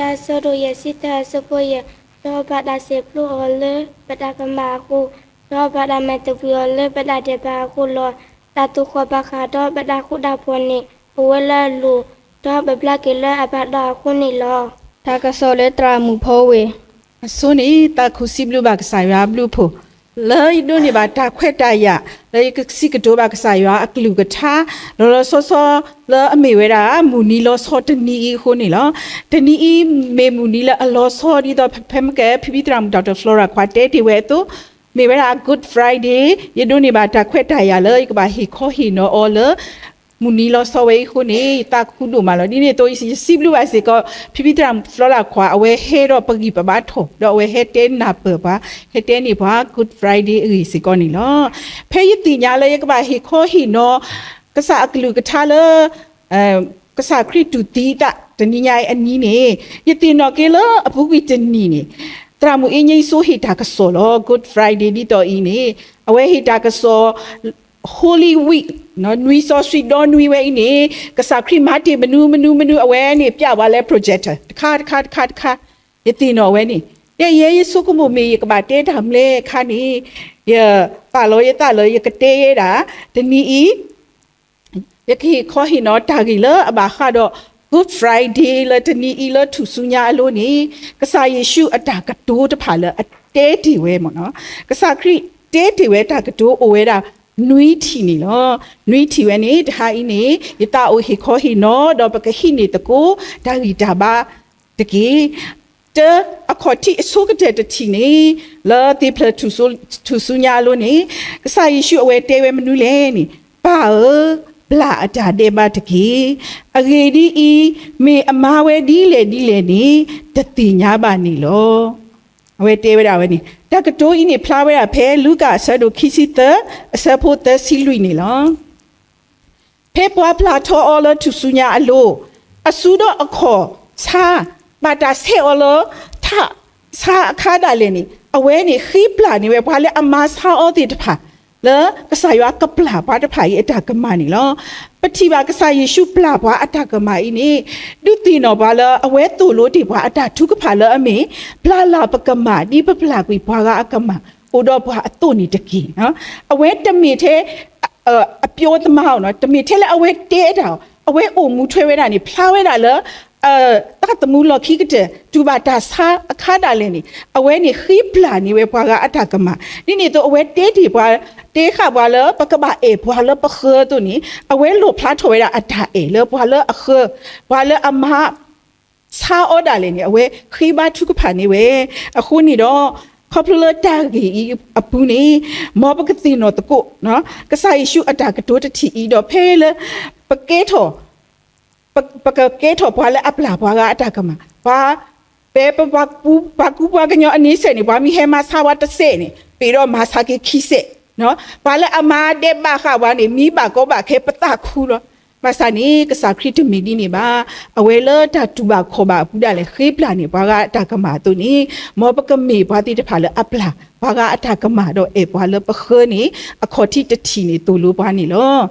အဆၢဒိၣ်ယဲၢ်ဆံသၢအဆၢဖိယဲၢ်, ဒီးဘၣ်တၢ်စဲးဖျိအီၤလၢပတၢ်ကမၣ်အဃိ, ဒီးဘၣ်တၢ်မၤသဘှံးအီၤလၢပတၢ်ဒဲးဘးအဃိလီၤ. တၢ်သူၣ်ဃီၣ်ဘၣ်ဃးဒီးပတၢ်ဃူတၢ်ဖိးန့ၣ် အိၣ်ဝဲလၢအလိၤ, ဒီးပဘျါက့ၤလၢအဘၣ်ဒီးအဃိန့ၣ်လီၤ. တၢ်ကစီၣ်လၢသရၣ်မုၣ်ဖီဝ့ၢ် အဆိန့ၣ် သးခုစံးဘျုးဘၣ်ကစၢ်ယွၤအဘျုးအဖှိၣ် လၢယဒိးန့ၢ်ဘၣ်တၢ်ခွဲးတၢ်ယာ် လၢယကစံးကတိၤဘၣ်ကစၢ်ယွၤအကလုၢ်ကထါ လီၤလီၤဆီဆီ လၢအမ့ၢ်ဝဲဒၣ် မုၢ်နံၤလီၤဆီတနံၤအံၤအဃိန့ၣ်လီၤ. တနံၤအံၤ မ့ၢ်မုၢ်နံၤလၢအလီၤဆီဒ်သိး ဖဲမ့ၢ်ကဲ ဖံဖံသရၣ်မုၣ် Doctor Flora ခွါတဲတ့ၢ်ဝဲအသိး, မ့ၢ်ဝဲဒၣ် Good Friday, ယဒိးန့ၢ်ဘၣ်တၢ်ခွဲးတၢ်ယာ်လၢယကဘၣ်ဟ့ၣ်ခီဟ့ၣ်နီၤအီၤလၢ မုၢ်နံၤလီၤဆီဝဲအံၤအဃိန့ၣ် ယသးခုဒိၣ်မးလီၤ. ဒ်န့ၣ်အသိး ယစံးဘျုးဘၣ်စ့ၢ်ကီး ဖံဖံသရၣ်မုၣ် Flora ခွါ အဝဲဟဲဒီးပဂံၢ်ပဘါထီၣ် ဒီးအဝဲဟဲတဲနၢ်ပၢၢ်ပှၤ ဟဲတဲန့ၢ်ပှၤ Good Friday အဂ့ၢ်စ့ၢ်ကီးန့ၣ်လီၤ. ဖဲယသ့ၣ်ညါလၢယကဘၣ်ဟ့ၣ်ခီဟ့ၣ်နီၤ ကစၢ်အကလုၢ်ကထါလၢ ကစၢ်ခရံာ်တူၢ်သံအသးတနံၤညါအံၤအနံၤန့ၣ် ယသ့ၣ်နီၣ်က့ၤလၢအပူၤကွံာ်တနံၤန့ၣ် သရၣ်မုၣ်အ့ညံအစိဟ့ၣ်တၢ်ကစီၣ်လီၤ. Good Friday ဒ်သိးအံၤန့ၣ် အဝဲဟ့ၣ်တၢ်ကစီၣ် Holy Week နွံစီဆှံဒီနွံဝဲအံၤန့ၣ် ကစၢ်ခရံာ်မၤတ့ၢ်မနုၤမနုၤမနုၤ အဝဲန့ၣ် ပျဲဝဲလၢ projector တခါတခါတခါတခါ ယသ့ၣ်နီၣ်ဝဲန့ၣ် ယဲယဲယဆိကမိၣ်မ့ၢ်ယကဘၣ်တဲတၢ်မနုၤလဲၣ်အခါန့ၣ် ယပာ်လီၤယသးလၢယကတဲယဲဒၣ် တနံၤအံၤ ယကဟ့ၣ်ခီဟ့ၣ်နီၤတၢ်ဂ့ၢ်လၢအဘၣ်ဃးဒီး Good Friday လၢတနံၤအံၤလၢထူၣ်စုညါအလိၤန့ၣ် ကစၢ်ယ့ၣ်ၡူးအတၢ်ကတိၤတဖၣ်လၢအတဲတ့ၢ်ဝဲမ့ၢ်နီၤ ကစၢ်ခရံာ်တဲတ့ၢ်ဝဲတၢ်ကတိၤအိၣ်ဝဲဒၣ် နွံထံၣ်န့ၣ်လီၤ. နွံထံၣ်ဝဲန့ၣ် တဟါအံၤန့ၣ် ယသးအိၣ်ဟ့ၣ်ခီဟ့ၣ်နီၤ ဒီးပကဟံးန့ၢ်သကိး တၢ်ဂံၢ်တၢ်ဘါတက့ၢ်. တၢ အခီၣ်ထံးအဆိကတၢၢ်တထံၣ်န့ၣ် လၢသ့ၣ်ဖျၢၣ်ထူၣ်စုညါအလိၤန့ၣ် ကစၢ်ယ့ၣ်ၡူးအဝဲတဲဝဲမနုၤလဲၣ်န့ၣ် ပၢ်ဧၢ, ပျၢ်အတၢ်ဒဲးဘးတက့ၢ်. အဂ့ၢ်ဒ်အံၤ, မ့ၢ်အမါဝဲဒ်လဲၣ်ဒ်လဲၣ်န့ၣ် တသ့ၣ်ညါဘၣ်န့ၣ်လီၤ. အဝဲတဲဝဲဒၣ်ဝဲန့ၣ် တၢ်ကတိၤအံၤန့ၣ် ဖျါဝဲဒၣ်ဖဲလူၤကၣ်အဆၢဒိၣ်ခံဆံသၢ အဆၢဖိသၢဆံလွံၢ်န့ၣ်လီၤ. ဖဲပှၤပျၢ်ထီအီၤလၢထူၣ်စုညါအလိၤ, အစုဒီးအခီၣ်ဆါ ဘၣ်တၢ်ဆဲးအီၤလၢထးဆါအခါဒၣ်လဲာ်န့ၣ် အဝဲန့ၣ်ဃ့ပျၢ်န့ၢ်ဝဲပှၤလၢအမါဆါအီၤသ့ၣ်တဖၣ် လၢကစၢ်ယွၤကပျၢ်ပှၤတဖၣ်အံၤအတၢ်ကမၣ်န့ၣ်လီၤ. ပထံၣ်ဘၣ်ကစၢ်ယ့ၣ်ၡူးပျၢ်ပှၤအတၢ်ကမၣ်အံၤန့ၣ် ဒုးသ့ၣ်နီၣ်ပှၤလၢအဝဲသိၣ်လိတ့ၢ်ပှၤအတၢ်ထုကဖၣ်လၢအမ့ၢ် ပျၢ်လၢ်ပကမၣ် ဒ်ပပျၢ်ကွံာ်ပှၤဂၤအကမၣ် အိၣ်ဒီးပှၤအသိးန့ၣ်တက့ၢ်. အဝဲတမ့ၢ်ထဲ အပျိသမားနီၤ, တမ့ၢ်ထဲလၢအဝဲတဲတၢ်, အဝဲအိၣ်မူထွဲဝဲဒၣ်န့ၣ် ဖျါဝဲဒၣ်လၢ သးသမူလီၢ်ခံကတၢၢ် တူၢ်ဘၣ်တၢ်ဆါအခါဒၣ်လဲာ်န့ၣ် အဝဲန့ၣ်ဃ့ပျၢ်န့ၢ်ဝဲပှၤဂၤအတၢ်ကမၣ်. ဒ်န့ၣ်အသိးအဝဲတဲတ့ၢ်ပှၤ, တဲဃာ်ပှၤလၢပကဘၣ်အဲၣ်ပှၤလၢပဃၢအသိးန့ၣ် အဝဲလီၣ်ဖျါထီၣ်ဝဲဒၣ်အတၢ်အဲၣ်လၢပှၤလၢအဃၢ, ပှၤလၢအမါ ဆါအီၤဒၣ်လဲာ်န့ၣ် အဝဲဃ့ဘါထုကဖၣ်န့ၢ်ဝဲ. အဃိန့ၣ်ဒီး ခီဖျိလၢတၢ်ဂ့ၢ်အံၤအပူၤန့ၣ် မ်ပကသ့ၣ်နီၣ်သကိး ကစၢ်ယ့ၣ်ၡူးအတၢ်ကတိၤတထံၣ်အံၤ ဒီးဖဲလၢ ပကဲထီၣ် ပကကဲထီၣ်ပှၤလၢအပျၢ်ပှၤဂၤအတၢ်ကမၣ်, ပှၤ ဖဲပ ပှၤကူပှၤကညီအန့ဆဲးန့ၣ် ပှၤမ့ၢ်ဟဲမၤဆါပှၤတစဲးန့ၣ် ပ့ၤဒီးမၤဆါက့ၤခံစဲး, ပှၤလၢအမၤဒဲးဘးဃာ်ပှၤန့ၣ် မံဘၣ်ကီဘၣ်ခဲပသးခုလီၤ. ဘၣ်ဆၣ်န့ၣ် ကစၢ်ခရံာ်တမ့ၢ်ဒ်န့ၣ်ဘၣ်. အဝဲလၢတၢ်တူၢ်ဘၣ်ခီၣ်ဘၣ်အပူၤဒၣ်လဲာ် ဃ့ပျၢ်န့ၢ်ပှၤဂၤအတၢ်ကမၣ်အသိးန့ၣ် မ်ပကမ့ၢ်ပှၤသ့ၣ်တဖၣ်လၢအပျၢ်ပှၤဂၤအတၢ်ကမၣ်ဒီးအဲၣ်ပှၤလၢပဃၢန့ၣ် အခီၣ်ထံးတထံၣ်န့ၣ်သိၣ်လိပှၤန့ၣ်လီၤ.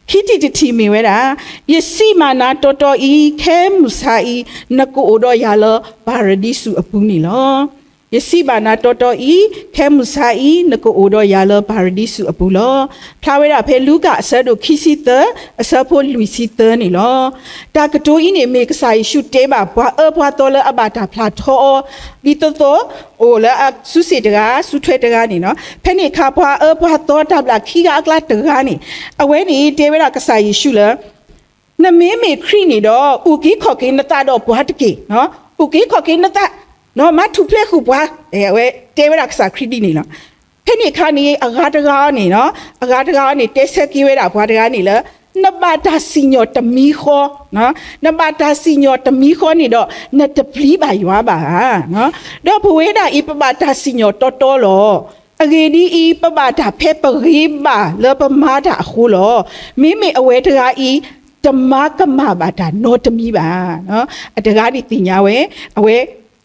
ခံထံၣ်တထံၣ်မ့ၢ်ဝဲဒၣ်, ယစံးဘၣ်နၤတီတီအံၤ ခဲမုၢ်ဆါအံၤ နကအိၣ်ဒီးယၤလၢပၤရဒံစူးအပူၤန့ၣ်လီၤ. ယစံးဘၣ်နၤတီတီအံၤ ခဲမုၢ်ဆါအံၤ နကအိၣ်ဒီးယၤလၢပၤရဒံစူးအပူၤလီၤ. ဖျါဝဲဒၣ်ဖဲလူၤကၣ်အဆၢဒိၣ်ခံဆံသၢ အဆၢဖိလွံၢ်ဆံသၢန့ၣ်လီၤ. တၢ်ကတိၤအံၤန့ၣ်မ့ၢ်ကစၢ်ယ့ၣ်ၡူးတဲဘၣ်ပှၤအၢပှၤသီလၢအဘၣ်တၢ်ဖျါထီအီၤ ဒ်သိးသိး အိၣ်လၢအစုစ့ၣ်တဂၤ စုထွဲတဂၤန့ၣ်လီၤ. ဖဲန့ၣ်အခါပှၤအၢပှၤသီတၢ်ဘျၣ်ခံဂၤအကျါတဂၤန့ၣ် အဝဲန့ၣ်တဲဝဲဒၣ်ကစၢ်ယ့ၣ်ၡူးလၢ နမ့မ့ၢ်ခရံာ်န့ၣ်ဒီး အုၣ်က့ၤခီၣ်က့ၤနသးဒီးပှၤတက့ၢ်. အုၣ်က့ၤခီၣ်က့ၤနသး, မၤထူၣ်ဖျဲးဃုာ်ပှၤ, အဝဲတဲဝဲဒၣ်ကစၢ်ခရံာ်ဒ်န့ၣ်လီၤ. ဖဲန့ၣ်အခါန့ၣ် အဂၤတဂၤအံၤန့ၣ်, အဂၤတဂၤအံၤန့ၣ် တဲဆၢက့ၤဝဲဒၣ်ပှၤတဂၤန့ၣ်လၢ နဘၣ်တၢ်စံၣ်ညီၣ်တမံၤဃီ, နဘၣ်တၢ်စံၣ်ညီၣ်တမံၤဃီန့ၣ်ဒီး နတပျံၤဘၣ်ယွၤဘၣ်ဧါ. ဒီးပဝဲဒၣ်အံၤ ပဘၣ်တၢ်စံၣ်ညီၣ်တီတီလီၤ. အဂ့ၢ်ဒ်အံၤ, ပဘၣ်တၢ်ဖဲပဂ့ၤဘၣ်လၢပမၤတၢ်အဃိလီၤ. မ့မ့ၢ်အဝဲတဂၤအံၤ တမၤကမၣ်ဘၣ်တၢ်နီတမံၤဘၣ်. အတဂၤန့ၣ်သ့ၣ်ညါဝဲ, အဝဲ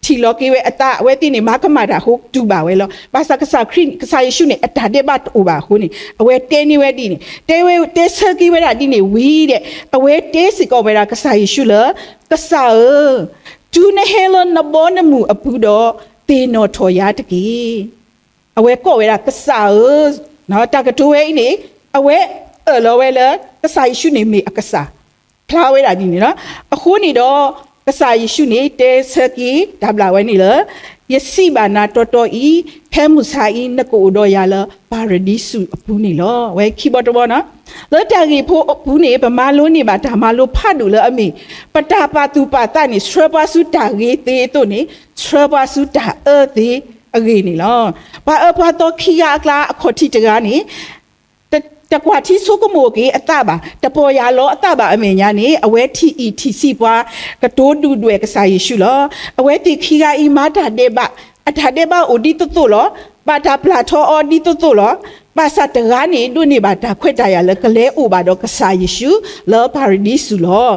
ထံၣ်လီၤက့ၤဝဲအသး, အဝဲသ့ၣ်န့ၣ် မၤကမၣ်တၢ်အဃိတူၢ်ဘၣ်ဝဲလီၤ. ဘၣ်ဆၣ်ကစၢ်ခရံာ်, ကစၢ်ယ့ၣ်ၡူးန့ၣ် အတၢ်ဒဲးဘးတအိၣ်ဘၣ်အဃိန့ၣ် အဝဲတဲန့ၢ်ဝဲဒ်န့ၣ်, တဲဝဲ, တဲဆၢက့ၤဝဲဒၣ်ဒ်န့ၣ်ဝံၤဒီး အဝဲတဲစ့ၢ်ကီးဝဲဒၣ်ကစၢ်ယ့ၣ်ၡူးလၢ ကစၢ်ဧၢ, တုၤနဟဲလၢနဘီနမုၢ်အပူၤဒီး, သ့ၣ်နီၣ်ထီၣ်ယၤတက့ၢ်. အဝဲကိးဝဲဒၣ်ကစၢ်ဧၢ, တၢ်ကတိၤဝဲအံၤန့ၣ်, အဝဲအၢၣ်လီၤဝဲလၢ ကစၢ်ယ့ၣ်ၡူးန့ၣ်မ့ၢ်အကစၢ်, ဖျါဝဲဒၣ်ဒ်န့ၣ်လီၤ. အဃိန့ၣ်ဒီး, ကစၢ်ယ့ၣ်ၡူးန့ၣ် တဲဆၢက့ၤတၢ်ဘျုးဝဲန့ၣ်လၢ, ယစံးဘၣ်နၤတီတီအံၤ, ဖဲမုၢ်ဆါအံၤ နကအိၣ်ဒီးယၤလၢပၤရဒံစူးအပူၤန့ၣ်လီၤ. ဝဲခံဘီတဘီနီၤ, လၢတၢ်ဂ့ၢ်ဖိအပူၤန့ၣ် ပမၤလိန့ၢ်ဘၣ်တၢ်မၤလိဖးဒိၣ်လၢအမ့ၢ်, ပတၢ်ပာ်သူၣ်ပာ်သးန့ၣ် ဆှၢပှၤဆူတၢ်ဂ့ၤသ့အသိးန့ၣ်, ဆှၢပှၤဆူတၢ်အၢသ့အဂ့ၢ်န့ၣ်လီၤ. ပှၤအၢပှၤသီခံဂၤအကျါအခီၣ်ထံးတဂၤန့ၣ် တ, တကွၢ်ထံဆိကမိၣ်က့ၤအသးဘၣ်, တပီၢ်ယၢ်လီၤအသးဘၣ်အမဲာ်ညါန့ၣ်, အဝဲထံၣ်အံၣ်ထံၣ်ဆံးပှၤကတိၤဒုၣ်ဒွဲၣ်ကစၢ်ယ့ၣ်ၡူးလီၤ. အဝဲသ့ၣ်ခံဂၤအံၤမၤတၢ်ဒဲးဘး, အတၢ်ဒဲးဘးအိၣ်ဒ်သိးသိးလီၤ. ဘၣ်တၢ်ပျၢ်ထီအီၤဒ်သိးသိးလီၤ. ဘၣ်ဆၣ်တဂၤန့ၣ် ဒိးန့ၢ်ဘၣ်တၢ်ခွဲးတၢ်ယာ်လၢကလဲၤအိၣ်ဘၣ်ဒီးကစၢ်ယ့ၣ်ၡူးလၢပၤရဒံစူးလီၤ.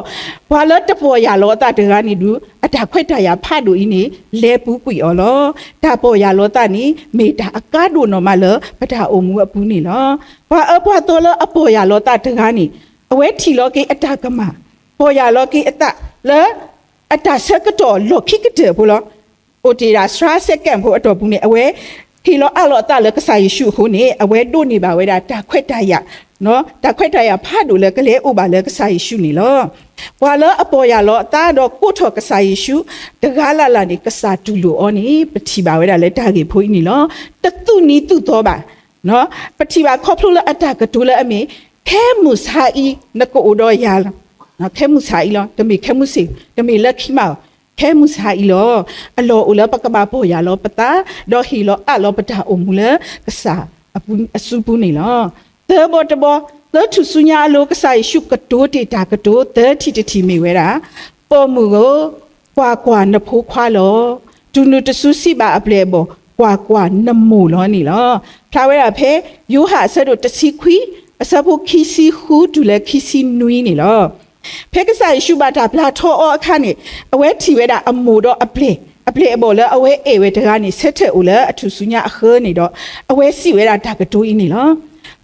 ပှၤလၢတပီၢ်ယၢ်လီၤအသးတဂၤန့ၣ်ဒုး အတၢ်ခွဲးတၢ်ယာ်ဖးဒိၣ်အံၤန့ၣ် လဲၤပူၤကွံာ်အီၤလီၤ. တၢ်ပီၢ်ယၢ်လီၤသးန့ၣ် မ့ၢ်တၢ်အကါဒိၣ်နီၢ်မးလၢပတၢ်အိၣ်မူအပူၤန့ၣ်လီၤ. ပှၤအၢပှၤသီလၢအပီၢ်ယၢ်လီၤသးတဂၤန့ၣ် အဝဲထံၣ်လီၤက့ၤအတၢ်ကမၣ်, ပီၢ်ယၢ်လီၤက့ၤအသးလၢ အတၢ်ဆၢကတီၢ်လီၢ်ခံကတၢၢ်ဖိလီၤ. အိၣ်တ့ၢ်ဒၣ်သရၣ်စဲကၣ်ဖိအတီၢ်ပူၤန့ၣ် အဝဲဟ့ၣ်လီၤအးလီၤအသးလၢကစၢ်ယ့ၣ်ၡူးအဃိန့ၣ် အဝဲဒိးန့ၢ်ဘၣ်ဝဲဒၣ်တၢ်ခွဲးတၢ်ယာ်, တၢ်ခွဲးတၢ်ယာ်ဖးဒိၣ်လၢကလဲၤအိၣ်ဘၣ်လၢကစၢ်ယ့ၣ်ၡူးန့ၣ်လီၤ. ပှၤလၢအပီၢ်ယၢ်လီၤအသးဒီးကိးထီၣ်ကစၢ်ယ့ၣ်ၡူး တဂၤလၢ်လၢ်န့ၣ် ကစၢ်တူၢ်လိာ်အီၤန့ၣ် ပထံၣ်ဘၣ်ဝဲဒၣ်လၢတၢ်ဂ့ၢ်ဖိအံၤန့ၣ်လီၤ. တသူၣ်နံၤသူၣ်သီဘၣ် ပထံၣ်ဘၣ်ခီဖျိလၢအတၢ်ကတိၤလၢအမ့ၢ်, ခဲမုၢ်ဆါအံၤ နကအိၣ်ဒီးယၤလီၤ. ခဲမုၢ်ဆါအံၤလီၤ. တမ့ၢ်ခဲမုၢ်ဆ့ၣ်, တမ့ၢ်လၢခံမး, ခဲမုၢ်ဆါအံၤလီၤ. အလီၢ်အိၣ်လၢပကဘၣ်ပီၢ်ယၢ်လီၤပသး, ဒီးဟ့ၣ်လီၤအးလီၤပတၢ်အိၣ်မူလၢကစၢ်အစုပူၤန့ၣ်လီၤ. သၢဘီတဘီ, လၢထူၣ်စုညါအလိၤ ကစၢ်ယ့ၣ်ၡူးကတိၤတ့ၢ်တၢ်ကတိၤသၢထံၣ်တထံၣ်မ့ၢ်ဝဲဒၣ်, ပိာ်မုၣ်ဧၢ, ကွၢ်ကွၢ်, နဖိခွါလီၤ. တုၤနုၤတစုစံးဘၣ်အပျဲၢ်အဘီၣ်, ကွၢ်ကွၢ်, နမိၢ်လီၤန့ၣ်လီၤ. ဖျါဝဲဒၣ်ဖဲ ယိၤဟၣ်အဆၢဒိၣ်တဆံခွံ, အဆၢဖိခံဆံဃုတုၤလၢခံဆံနွံန့ၣ်လီၤ. ဖဲကစၢ်ယ့ၣ်ၡူးဘၣ်တၢ်ပျၢ်ထီအီၤအခါန့ၣ်, အဝဲထံၣ်ဝဲဒၣ်အမိၢ်ဒီးအပျဲၢ်, အပျဲၢ်အဘီၣ်လၢအဝဲအဲၣ်ဝဲတဂၤန့ၣ် ဆၢထၢၣ်အိၣ်လၢအထူၣ်စုညါအဃၢန့ၣ်ဒီး, အဝဲစံးဝဲဒၣ်တၢ်ကတိၤအံၤန့ၣ်လီၤ.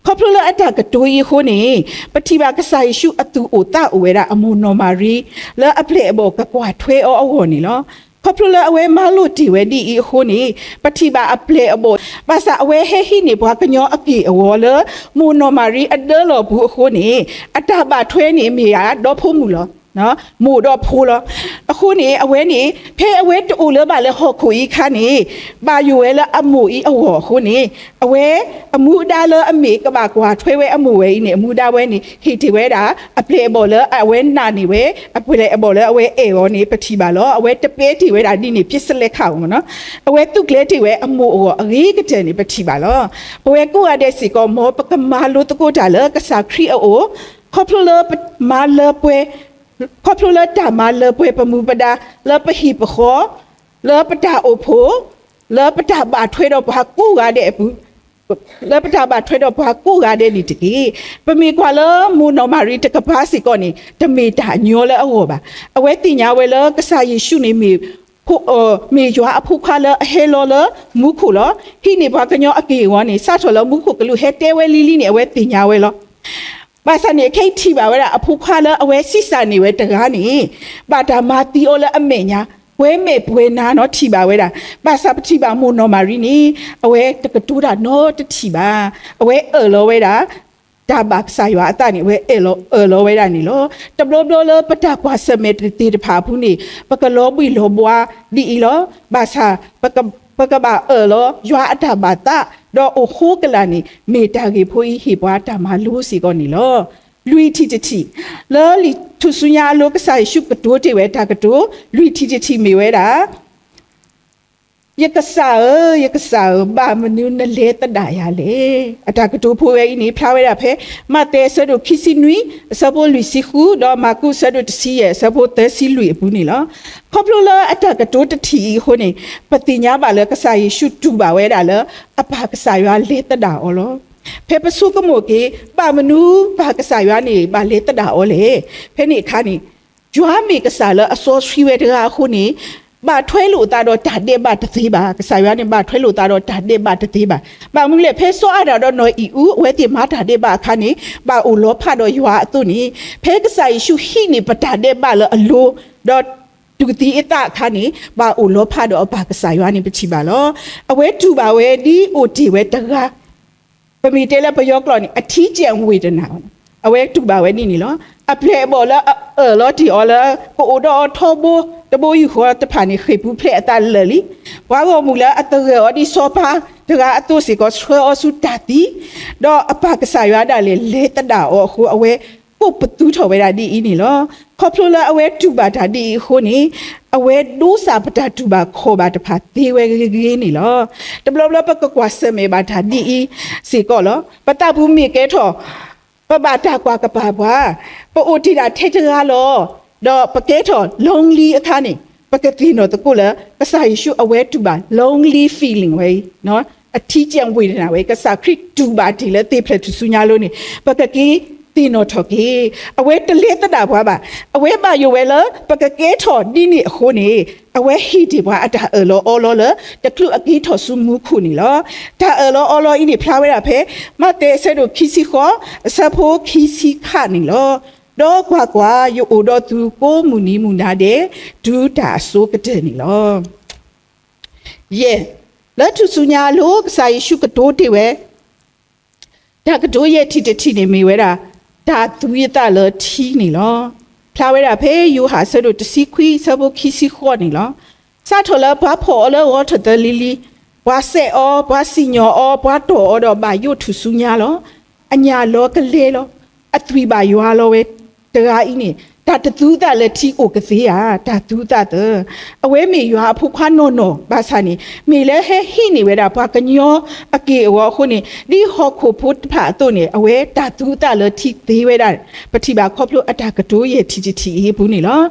ခီဖျိလၢအတၢ်ကတိၤအံၤအဃိန့ၣ်, ပထံၣ်ဘၣ်ကစၢ်ယ့ၣ်ၡူးအသူၣ်အိၣ်သးအိၣ်ဝဲဒၣ်အမိၢ်နီၢ်မၤရံ, လၢအပျဲၢ်အဘီၣ်ကကွၢ်ထွဲအီၤအဂီၢ်န့ၣ်လီၤ. ခီဖျိလၢအဝဲမၤလိာ်တ့ၢ်ဝဲဒ်အံၤအဃိန့ၣ်, ပထံၣ်ဘၣ်အပျဲၢ်အဘီၣ်, ဘၣ်ဆၣ်အဝဲဟဲဟံးန့ၢ်ပှၤကညီအက့ၢ်အဂီၤလၢ မိၢ်နီၢ်မၤရံအဒၢလီၢ်ပူၤအဃိန့ၣ်, အတၢ်ဘၣ်ထွဲန့ၣ်မ့ၢ်ဒၣ်ဒီဖိမုၣ်လီၤ. မိၢ်ဒီးဖိလီၤ. အဃိန့ၣ် အဝဲန့ၣ် ဖဲအဝဲတအိၣ်လၢၤဘၣ်လၢဟီၣ်ခိၣ်အံၤအခါန့ၣ်, ဘၣ်ယိၣ်ဝဲလၢအမိၢ်အံၤအဂီၢ်အဃိန့ၣ်, အဝဲအမူဒါလၢအမ့ၢ်ကဘၣ်ကွၢ်ထွဲဝဲအမိၢ်ဝဲအံၤန့ၣ် အမူဒါဝဲန့ၣ် ဟ့ၣ်တ့ၢ်ဝဲဒၣ် အပျဲၢ်အဘီၣ်လၢအဝဲနာ်န့ၢ်ဝဲ, အပျဲၢ်အဘီၣ်လၢအဝဲအဲၣ်အီၤန့ၣ် ပထံၣ်ဘၣ်လီၤ. အဝဲတပဲတ့ၢ်ဝဲဒၣ်ဒ်န့ၣ် ပျ့စလဲခးဧိၤမ့ၢ်နီၤ, အဝဲသူၣ်ကျဲၤတ့ၢ်ဝဲအမိၢ်အဂီၢ်အဂ့ၤကတၢၢ်န့ၣ် ပထံၣ်ဘၣ်လီၤ. ပဝဲကိးဂၤဒဲးစ့ၢ်ကီး မ်ပကမၤလိသကိးတၢ်လၢကစၢ်ခရံာ်အအိၣ်, ခီဖျိလၢပမၤလၢပှဲၤ ခီဖျိလၢတၢ်မၤလၢပှဲၤပမူပဒါ လၢပဟံၣ်ပဃီ, လၢပတၢ်အိၣ်ဖှိၣ်, လၢပတၢ်ဘၣ်ထွဲဒီးပှၤကိးဂၤဒဲးအပူၤ, လၢပတၢ်ဘၣ်ထွဲဒီးပှၤကိးဂၤဒဲးန့ၣ်တက့ၢ်. ပမ့ၢ်ကွၢ်လၢမိၢ်နီၢ်မၤရံတကပၤစ့ၢ်ကီးန့ၣ် တမ့ၢ်တၢ်ညီလၢအဂီၢ်ဘၣ်. အဝဲသ့ၣ်ညါဝဲလၢကစၢ်ယ့ၣ်ၡူးန့ၣ်မ့ၢ် မ့ၢ်ယွၤအဖိခွါလၢအဟဲလီၤလၢမူခိၣ်လီၤ. ဟံးန့ၢ်ပှၤကညီအက့ၢ်အဂီၤန့ၣ် စးထီၣ်လၢမူခိၣ်ကလူးဟဲတဲဝဲလံလံန့ၣ် အဝဲသ့ၣ်ညါဝဲလီၤ. ဘၣ်ဆၣ်န့ၣ် ခဲအံၤထံၣ်ဘၣ်ဝဲဒၣ် အဖိခွါလၢအဝဲဆံးစၢ်န့ၢ်ဝဲတဂၤန့ၣ် ဘၣ်တၢ်မၤသံအီၤလၢအမဲာ်ညါ, ပှဲၤမဲာ်ပှဲၤနါနီၤ ထံၣ်ဘၣ်ဝဲဒၣ်. ဘၣ်ဆၣ်ပထံၣ်ဘၣ်မိၢ်နီၢ်မၤရံန့ၣ် အဝဲတကတိၤတၢ်နီတထံၣ်ဘၣ်. အဝဲအၢၣ်လီၤဝဲဒၣ် တၢ်ဘၣ်ကစၢ်ယွၤအသးန့ၣ် အဝဲအၢၣ်လီၤ အၢၣ်လီၤဝဲဒၣ်န့ၣ်လီၤ. တဘျီဘျီလၢပတၢ်ကွၢ်ဆၢၣ်မဲာ်သ့ၣ်တဖၣ်အပူၤန့ၣ် ပကလီၤဘှံးလီၤဘှါဒ်အံၤလီၤ. ဘၣ်ဆၣ် ပကဘၣ်အၢၣ်လီၤ ယွၤအတၢ်ဘၣ်သး ဒီးအိၣ်ဃိကလာ်န့ၣ် မ့ၢ်တၢ်ဂ့ၢ်ဖိအံၤဟ့ၣ်ပှၤတၢ်မၤလိစ့ၢ်ကီးန့ၣ်လီၤ. လွံၢ်ထံၣ်တထံၣ်, လၢလံာ်ထူၣ်စုညါအလိၤ ကစၢ်ယ့ၣ်ၡူးကတိၤတ့ၢ်ဝဲတၢ်ကတိၤ လွံၢ်ထံၣ်တထံၣ်မ့ၢ်ဝဲဒၣ် ယကစၢ်ဧၢ, ယကစၢ်ဧၢ, ဘၣ်မနုၤနလဲၤသဒၣ်ယၤလဲၣ်. အတၢ်ကတိၤဖိဝဲအံၤန့ၣ် ဖျါဝဲဒၣ်ဖဲ မးသဲအဆၢဒိၣ်ခံဆံနွံ အဆၢဖိလွံၢ်ဆံဃု ဒီးမၢ်ကူးအဆၢဒိၣ်တဆံယဲၢ် အဆၢဖိသၢဆံလွံၢ်အပူၤန့ၣ်လီၤ. ခီဖျိလၢအတၢ်ကတိၤတထံၣ်အံၤအဃိန့ၣ် ပသ့ၣ်ညါဘၣ်လၢကစၢ်ယ့ၣ်ၡူးတူၢ်ဘၣ်ဝဲဒၣ်လၢ အပၢ်ကစၢ်ယွၤလဲၤသဒၣ်အီၤလီၤ. ဖဲပဆိကမိၣ်က့ၤ ဘၣ်မနုၤပၢ်ကစၢ်ယွၤန့ၣ် ဘၣ်လဲၤသဒၣ်အီၤလဲၣ်. ဖဲန့ၣ်အခါန့ၣ် ယွၤမ့ၢ်ကစၢ်လၢအစီဆှံဝဲတဂၤအဃိန့ၣ် ဘၣ်ထွဲလိာ်သးဒီးတၢ်ဒဲးဘးတသ့ဘၣ်. ကစၢ်ယွၤန့ၣ်ဘၣ်ထွဲလိာ်သးဒီးတၢ်ဒဲးဘးတသ့ဘၣ်. ဘၣ်မနုၤလဲၣ် ဖဲစီၤအၤဒၣ်ဒီးနီၢ်အံၣ်အူ အဝဲသ့ၣ်မၤတၢ်ဒဲးဘးအခါန့ၣ် ဘၣ်အိၣ်လီၤဖးဒီးယွၤအသိးန့ၣ် ဖဲကစၢ်ယ့ၣ်ၡူးဟံးန့ၢ်ပတၢ်ဒဲးဘးလၢအလိၤ ဒီး တူၢ်သံအသးအခါန့ၣ် ဘၣ်အိၣ်လီၤဖးဒီးအပၢ်ကစၢ်ယွၤန့ၣ် ပထံၣ်ဘၣ်လီၤ. အဝဲတူၢ်ဘၣ်ဝဲဒ်အိၣ်တ့ၢ်ဝဲတဂၤ ပမ့ၢ်တဲလၢပယီၤကျိာ်န့ၣ် အထံးကျဲဝ့ၢ်တနၢ် အဝဲတူၢ်ဘၣ်ဝဲဒ်န့ၣ်လီၤ. အပျဲၢ်အဘီၣ်လၢအအၢၣ်လီၤတ့ၢ်အီၤလၢ ကအိၣ်ဒီးအီၤထီဘိ တဘိယူၢ်ဃီတဖၣ်န့ၣ် ဃ့ၢ်ပူၤဖျဲးအသးလၢာ်လံ. ပှၤဂီၢ်မုၢ်လၢအသဂၢၢ်အီၤဒ်စီၤပၤတဂၤအသိးစ့ၢ်ကီး ဆှၢအီၤဆူတၢ်သံ, ဒီးအပၢ်ကစၢ်ယွၤဒၣ်လဲာ် လဲၤသဒၣ်အီၤအဃိ အဝဲကိးပသူထီၣ်ဝဲဒၣ်ဒ်အံၤန့ၣ်လီၤ. ခီဖျိလၢအဝဲတူၢ်ဘၣ်တၢ်ဒ်အံၤအဃိန့ၣ် အဝဲဒိစၢ်ပတၢ်တူၢ်ဘၣ်ခီၣ်ဘၣ်တဖၣ်သ့ဝဲဂ့ၤဂ့ၤန့ၣ်လီၤ. တဘျီဘျီပကကွၢ်ဆၢၣ်မဲာ်ဘၣ်တၢ်ဒ်အံၤစ့ၢ်ကီးလီၤ. ပသးပူၤမ့ၢ်ကဲထီၣ် ပဘၣ်တၢ်ကွၢ်ကပၤပှၤ, ပအိၣ်တ့ၢ်ဒၣ်ထဲတဂၤလီၤ, ဒီးပကဲထီၣ် lonely အခါန့ၣ် ပကသ့ၣ်နီၣ်သကိးလၢ ကစၢ်ယ့ၣ်ၡူးအဝဲတူၢ်ဘၣ် lonely feeling ဝဲအံၤ, အထံးကျဲဝ့ၢ်တနၢ်ဝဲ ကစၢ်ခရံာ်တူၢ်ဘၣ်တ့ၢ်လၢသ့ၣ်ဖျဲၣ်ထူၣ်စုညါလိၤန့ၣ် ပကက့ၤသ့ၣ်နီၣ်ထီၣ်က့ၤ. အဝဲတလဲၤသဒၣ်ပှၤဘၣ်. အဝဲဘၣ်ယိၣ်ဝဲလၢ ပကကဲထီၣ်ဒ်န့ၣ်အဃိန့ၣ် အဝဲဟ့ၣ်တ့ၢ်ပှၤအတၢ်အၢၣ်လီၤအီလီၤလၢ တချုးအက့ၤထီၣ်ဆူမူခိၣ်န့ၣ်လီၤ. တၢ်အၢၣ်လီၤအီလီၤအံၤန့ၣ် ဖျါဝဲဒၣ်ဖဲ မးသဲအဆၢဒိၣ်ခံဆံဃိး အဆၢဖိခံဆံခါန့ၣ်လီၤ. ဒီးကွၢ်ကွၢ်, ယအိၣ်ဒီးသုကိးမုၢ်နံၤမုၢ်နၤဒဲး တုၤတၢ်အစိကတၢၢ်န့ၣ်လီၤ. ယဲၢ်, လၢထူၣ်စုညါအလိၤ ကစၢ်ယ့ၣ်ၡူးကတိၤတ့ၢ်ဝဲ တၢ်ကတိၤယဲၢ်ထံၣ်တထံၣ်န့ၣ်မ့ၢ်ဝဲဒၣ် တၢ်သူအသးလၢထံန့ၣ်လီၤ. ဖျါဝဲဒၣ်ဖဲယိၤဟၣ်အဆၢဒိၣ်တဆံခွံ အဆၢဖိခံဆံဃိးန့ၣ်လီၤ. စးထီၣ်လၢပှၤဖီၣ်အီၤလၢဂီၤထီၣ်သၢလံၤလံၤ, ပှၤစဲးအီၤ, ပှၤစံၣ်ညီၣ်အီၤ, ပှၤတီၢ်အီၤဒီးဘၣ်ယိၣ်ထူၣ်စုညါလီၤ. အညၣ်လီၤကလဲလီၤ. အသွံၣ်ဘၣ်ယွၤလီၤဝဲတဂၤအံၤန့ၣ် တၢ်တသူအသးလၢထံအိၣ်ကသ့ဧါ, တၢ်သူအသးသၢ အဝဲမ့ၢ်ယွၤအဖိခွါနီၢ်နီၢ်ဘၣ်ဆၣ်န့ၣ် မ့ၢ်လၢဟဲဟံးန့ၢ်ဝဲဒၣ်ပှၤကညီအက့ၢ်အဂီၤအဃိန့ၣ် ဒ်ဟီၣ်ခိၣ်ဖိတဖၣ်အသိးန့ၣ် အဝဲတၢ်သူအသးလၢထံသ့ဝဲဒၣ် ပထံၣ်ဘၣ်ခီဖျိအတၢ်ကတိၤယဲၢ်ထံၣ်တထံၣ်အံၤအပူၤန့ၣ်လီၤ.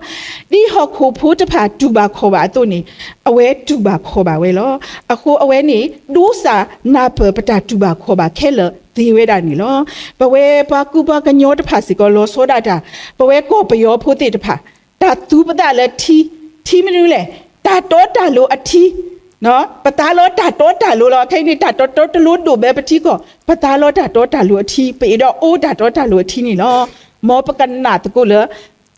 ဒ်ဟီၣ်ခိၣ်ဖိတဖၣ်တူၢ်ဘၣ်ခီၣ်ဘၣ်အသိးန့ၣ် အဝဲတူၢ်ဘၣ်ခီၣ်ဘၣ်ဝဲလီၤ. အဃိအဝဲန့ၣ် ဒိစၢ်နၢ်ပၢၢ်ပတၢ်တူၢ်ဘၣ်ခီၣ်ဘၣ်ခဲလၢာ်သ့ဝဲဒၣ်န့ၣ်လီၤ. ပဝဲပှၤကူပှၤကညီတဖၣ်စ့ၢ်ကီးလီၤဆီဒၣ်တၢ်, ပဝဲကီၢ်ပယီၤဖိသ့ၣ်တဖၣ် တၢ်သူပသးလၢထံ, ထံမနုၤလဲၣ်, တၢ်တီတၢ်လိၤအထံ ပသးလီတၢ်တီတၢ်လိၤလီၤ. ခဲအံၤန့ၣ် တၢ်တီတၢ်လိၤဒိၣ်ဘၢပထံကီၢ်, ပသးလီတၢ်တီတၢ်လိၤအထံ, ပအဲၣ်ဒိးအိၣ်တၢ်တီတၢ်လိၤအထံန့ၣ်လီၤ. မ်ပကနၣ်သကိးလၢ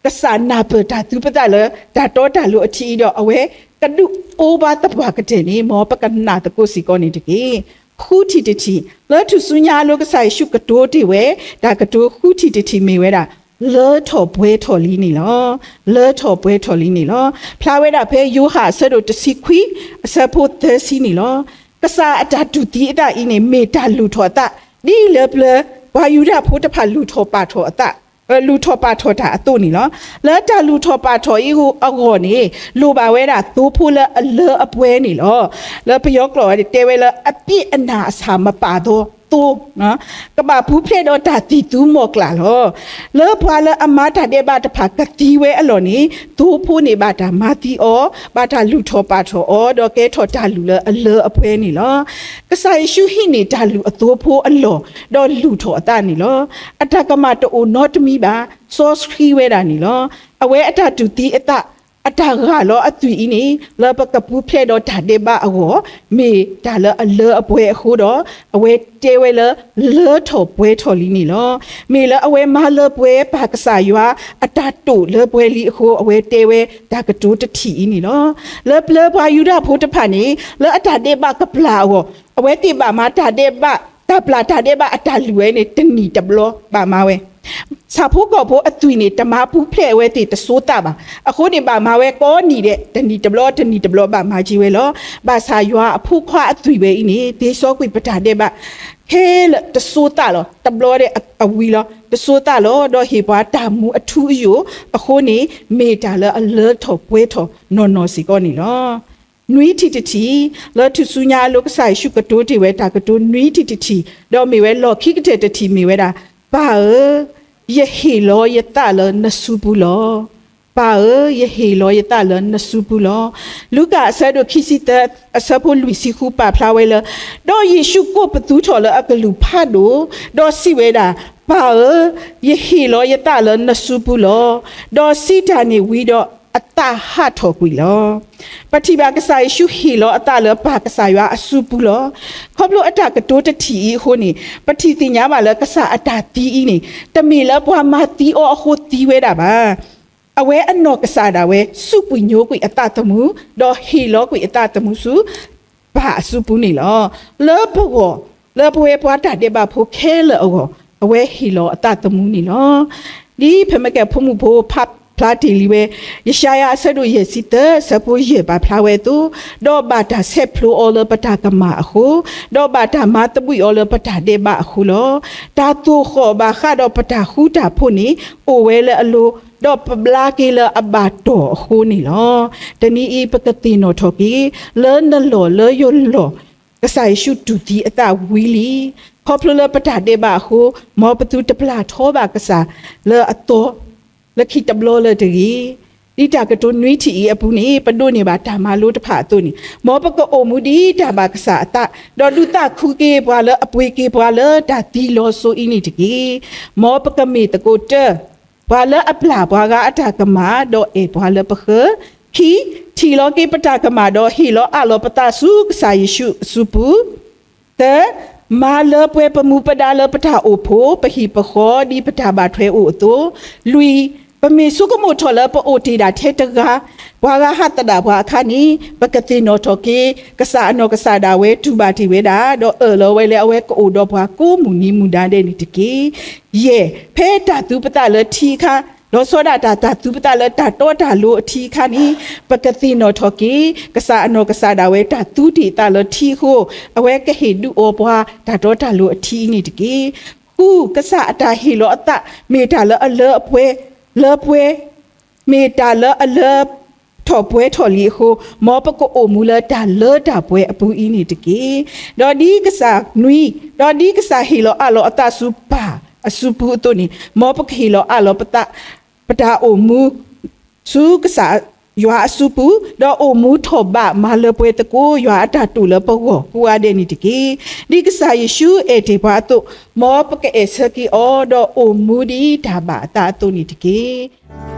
ကစၢ်နၢ်ပၢၢ်တၢ်သူပသးလၢ တၢ်တီတၢ်လိၤအထံအံၤဒီး အဝဲကဒုးအိၣ်ဘၣ်သပှၢ်ကတၢၢ်န့ၣ် မ်ပကနၣ်သကိးစ့ၢ်ကီးန့ၣ်တက့ၢ်. ဃုထံၣ်တထံၣ်, လၢထူၣ်စုညါအလိၤ ကစၢ်ယ့ၣ်ၡူးကတိၤတ့ၢ်ဝဲ တၢ်ကတိၤဃုထံၣ်တထံၣ်မ့ၢ်ဝဲဒၣ် လၢထီၣ်ပှဲၤထီၣ်လံန့ၣ်လီၤ. လၢထီၣ်ပှဲၤထီၣ်လံန့ၣ်လီၤ. ဖျါဝဲဒၣ်ဖဲယိၤဟၣ်အဆၢဒိၣ်တဆံခွံ အဆၢဖိသၢဆံန့ၣ်လီၤ. ကစၢ်အတၢ်တူၢ်သံအသးအံၤန့ၣ် မ့ၢ်တၢ်လူၢ်ထီၣ်အသး ဒ်လၢပျၢၤ ပှၤယူဒၤဖိတဖၣ်လူၢ်ထီၣ်ပာ်ထီၣ်အသး လူၢ်ထီၣ်ပာ်ထီၣ်တၢ်အသိးန့ၣ်လီၤ. လၢတၢ်လူၢ်ထီၣ်ပာ်ထီၣ်အံၤအဂီၢ်န့ၣ် လိၣ်ဘၣ်ဝဲဒၣ်သိဖိလၢအလၢအပှဲၤန့ၣ်လီၤ. လၢပယီၤကျိာ်တဲဝဲလၢ အပြစ်အနာအဆာမပါသောသိ ကဘၣ်ပူၤဖျဲးဒီးတၢ်သံၣ်သူမီၢ်ကျၢ်လီၤ. လၢပှၤလၢအမၤတၢ်ဒဲးဘးတဖၣ်ကသံဝဲအလီၢ်န့ၣ် သိဖိန့ၣ်ဘၣ်တၢ်မၤသံအီၤ, ဘၣ်တၢ်လူၢ်ထီၣ်ပာ်ထီၣ်အီၤ, ဒီးကဲထီၣ်တၢ်လုၢ်လၢအလၢအပှဲၤန့ၣ်လီၤ. ကစၢ်ယ့ၣ်ၡူးဟံးန့ၢ်တၢ်လုၢ်အသိဖိအလီၢ်, ဒီးလူၢ်ထီၣ်အသးန့ၣ်လီၤ. အတၢ်ကမၣ်တအိၣ်နီတမံၤဘၣ်, စီဆှံဝဲဒၣ်န့ၣ်လီၤ. အဝဲအတၢ်တူၢ်သံအသး အတၢ်ဂၢ်လီၤအသွံၣ်အံၤန့ၣ် လၢပကပူၤဖျဲးဒီးတၢ်ဒဲးဘးအဂီၢ် မ့ၢ်တၢ်လၢအလၢအပှဲၤအဃိဒီး အဝဲတဲဝဲလၢ လၢထီၣ်ပှဲၤထီၣ်လံန့ၣ်လီၤ. မ့ၢ်လၢအဝဲမၤလၢပှဲၤပၢ်ကစၢ်ယွၤ အတၢ်တိာ်လၢပှဲၤလံအဃိ အဝဲတဲဝဲတၢ်ကတိၤတထံၣ်အံၤန့ၣ်လီၤ. လၢပျၢၤပှၤယူဒၤဖိတဖၣ်န့ၣ် လၢအတၢ်ဒဲးဘးကပျၢ်အဂီၢ် အဝဲသ့ၣ်ဘၣ်မၤတၢ်ဒဲးဘး တၢ်ပျၢ်တၢ်ဒဲးဘးအတၢ်လုၢ်ဝဲန့ၣ် တနံၣ်တဘျီဘၣ်မၤဝဲ ဆၣ်ဖိကီၢ်ဖိအသွံၣ်န့ၣ် တမၤပူၤဖျဲးအဝဲသ့ၣ်တစိၤသးဘၣ်. အဃိန့ၣ် ဘၣ်မၤဝဲကိးနံၣ်ဒဲး တနံၣ်တဘျီ တနံၣ်တဘျီဘၣ်မၤက့ၤဝဲလီၤ. ဘၣ်ဆၣ်ယွၤအဖိခွါအသွံၣ်ဝဲအံၤန့ၣ် သ့စီကွံာ်ပတၢ်ဒဲးဘး ခဲလၢာ်တစိၤသးလီၤ. တဘျီဒဲးအဝံၤလီၤ. တစိၤသးလီၤ ဒီးဟ့ၣ်ပှၤတၢ်မူအထူအယိာ်အဃိန့ၣ် မ့ၢ်တၢ်လၢအလၢထီၣ်ပှဲၤထီၣ်နီၢ်နီၢ်စ့ၢ်ကီးန့ၣ်လီၤ. နွံထံၣ်တထံၣ်, လၢထူၣ်စုညါအလိၤကစၢ်ယ့ၣ်ၡူးကတိၤတ့ၢ်ဝဲတၢ်ကတိၤနွံထံၣ်တထံၣ်, ဒီးမ့ၢ်ဝဲလီၢ်ခံကတၢၢ်တထံၣ်မ့ၢ်ဝဲဒၣ်, ပၢ်ဧၢ, ယဟ့ၣ်လီၤယသးလၢနစုပူၤလီၤ. ပၢ်ဧၢ, ယဟ့ၣ်လီၤယသးလၢနစုပူၤလီၤ. လူၤကၣ်အဆၢဒိၣ်ခံဆံသၢ အဆၢဖိလွံၢ်ဆံဃုပာ်ဖျါဝဲလၢ, ဒီးယ့ၣ်ၡူးကိးပသူထီၣ်လၢအကလုၢ်ဖးဒိၣ်, ဒီးစံးဝဲဒၣ်, ပၢ်ဧၢ, ယဟ့ၣ်လီၤယသးလၢနစုပူၤလီၤ. ဒီးစံးတၢ်န့ၣ်ဝံၤဒီး အသးဟးထီၣ်ကွံာ်လီၤ. ပထံၣ်ဘၣ်ကစၢ်ယ့ၣ်ၡူးဟ့ၣ်လီၤအသးလၢပၢ်ကစၢ်ယွၤအစုပူၤလီၤ. ခီဖျိအတၢ်ကတိၤတထံၣ်အံၤအဃိန့ၣ် ပထံၣ်သ့ၣ်ညါဘၣ်လၢကစၢ်အတၢ်သံအံၤန့ၣ် တမ့ၢ်လၢပှၤမၤသံအီၤအဃိသံဝဲဒၣ်ဘၣ်. အဝဲအနီၢ်ကစၢ်ဒၣ်ဝဲ စူးကွံာ်ညိကွံာ်အသးသမူ, ဒီးဟ့ၣ်လီၤကွံာ်အသးသမူဆူ ပၢ်အစုပူၤန့ၣ်လီၤ. လၢပဂီၢ်, လၢပဝဲပှၤတၢ်ဒဲးဘးဖိခဲလၢာ်အဂီၢ်, အဝဲဟ့ၣ်လီၤအသးသမူန့ၣ်လီၤ. ဒ်ဖဲမ့ၢ်ကဲဖိမုၣ်ဖိဖးဖျါတ့ၢ်လံဝဲ, ယၡါယၤအဆၢဒိၣ်ယဲၢ်ဆံသၢ အဆၢဖိယဲၢ်ပာ်ဖျါဝဲအသိး, ဒီးဘၣ်တၢ်ဆဲးဖျိးအီၤလၢပတၢ်ကမၣ်အဃိ, ဒီးဘၣ်တၢ်မၤသဘှံးအီၤလၢပတၢ်ဒဲးဘးအဃိလီၤ. တၢ်သိၣ်ဃီၣ်ဘၣ်ဃးဒီးပတၢ်ဃူတၢ်ဖိးန့ၣ် အိၣ်ဝဲလၢအလိၤ, ဒီးပဘျါက့ၤလၢအဘၣ်တီၢ်အဃိန့ၣ်လီၤ. တနံၤအံၤပကသ့ၣ်နီၣ်ထီၣ်က့ၤ လၢနလီၢ်လၢယလီၢ် ကစၢ်ယ့ၣ်ၡူးတူၢ်သံအသးဝံၤလံ. ခီဖျိလၢပတၢ်ဒဲးဘးအဃိ, မ်ပသုတပျၢ်ထီဘၣ်ကစၢ်လၢအသီ လၢခံတဘျီလၢၤတဂ့ၤ. ဒ်တၢ်ကတိၤနွံထံၣ်အံၤအပူၤန့ၣ် ပဒိးန့ၢ်ဘၣ်တၢ်မၤလိတဖၣ်အသိးန့ၣ်, မ်ပကအိၣ်မူဒ်တၢ်ဘၣ်ကစၢ်အသး, ဒီးဒုးသးခုက့ၤပှၤလၢအပှ့ၤက့ၤပှၤလၢတၢ်သံလီၤစိၤအံၤန့ၣ်တက့ၢ်. မ်ပကမ့ၢ်သကိးတၢၢ် ပှၤလၢအပျၢ်ပှၤဂၤအတၢ်ကမၣ်, ဒီးအဲၣ်ပှၤလၢပဃၢၤ, ခံ, ထံၣ်လီၤက့ၤပတၢ်ကမၣ်, ဒီးဟ့ၣ်လီၤအးလီၤပသးဆူကစၢ်ယ့ၣ်ၡူးအစုပူၤ, သၢ, မၤလၢပှဲၤပမူပဒါလၢပတၢ်အိၣ်ဖှိၣ် ပဟံၣ်ပဃီ ဒ်ပတၢ်ဘၣ်ထွဲအိၣ်အသိး, လွံၢ်, ပမ့ၢ်ဆိကမိၣ်ထီၣ်လၢပအိၣ်တ့ၢ်ဒၣ်ထဲတဂၤ ပှၤဂၤဟးသဒၣ်ပှၤအခါန့ၣ် ပကသ့ၣ်နီၣ်ထီၣ်က့ၤ ကစၢ်အနီၢ်ကစၢ်ဒၣ်ဝဲတူၢ်ဘၣ်တ့ၢ်ဝဲဒၣ်, ဒီးအၢၣ်လီၤဝဲလၢအဝဲကအိၣ်ဒီးပှၤကိးမုၢ်နံၤမုၢ်ဒါဒဲးန့ၣ်တက့ၢ်. ယဲၢ်, ဖဲတၢ်သူပသးလၢထံအခါ, လီၤဆီဒၣ်တၢ်တၢ်သူပသးလၢတၢ်တီတၢ်လိၤအထံအခါန့ၣ် ပကသ့ၣ်နီၣ်ထီၣ်က့ၤ ကစၢ်အနီၢ်ကစၢ်ဒၣ်ဝဲတၢ်သူတ့ၢ်အသးလၢထံအဃိ, အဝဲကဟ့ၣ်ဒုးအီၤပှၤတၢ်တီတၢ်လိၤအထံအံၤန့ၣ်တက့ၢ်. ဃု, ကစၢ်အတၢ်ဟ့ၣ်လီၤအသး မ့ၢ်တၢ်လၢအလၢအပှဲၤ, လၢပှဲၤ မ့ၢ်တၢ်လၢအလၢထီၣ်ပှဲၤထီၣ်လံအဃိ, မ်ပကအိၣ်မူလၢတၢ်လၢတၢ်ပှဲၤအပူၤအံၤန့ၣ်တက့ၢ်. ဒီးဒ်ကစၢ်နွံ, ဒီးဒ်ကစၢ်ဟ့ၣ်လီၤအးလီၤအသးဆူပၢ်အစုပူၤအသိးန့ၣ်, မ်ပကဟ့ၣ်လီၤအးလီၤပသး ပတၢ်အိၣ်မူ ဆူကစၢ်ယွၤအစုပူၤ, ဒီးအိၣ်မူထီၣ်ဘးမၤလၢပှဲၤသကိးယွၤအတၢ်တိာ်လၢပဂီၢ်ကိးဂၤဒဲးန့ၣ်တက့ၢ်. ဒ်ကစၢ်ယ့ၣ်ၡူးအဲၣ်တ့ၢ်ပှၤအသိး, မ်ပကအဲၣ်ဆၢက့ၤအီၤ, ဒီးအိၣ်မူဒ်တၢ်ဘၣ်အသးအသိးန့ၣ်တက့ၢ်.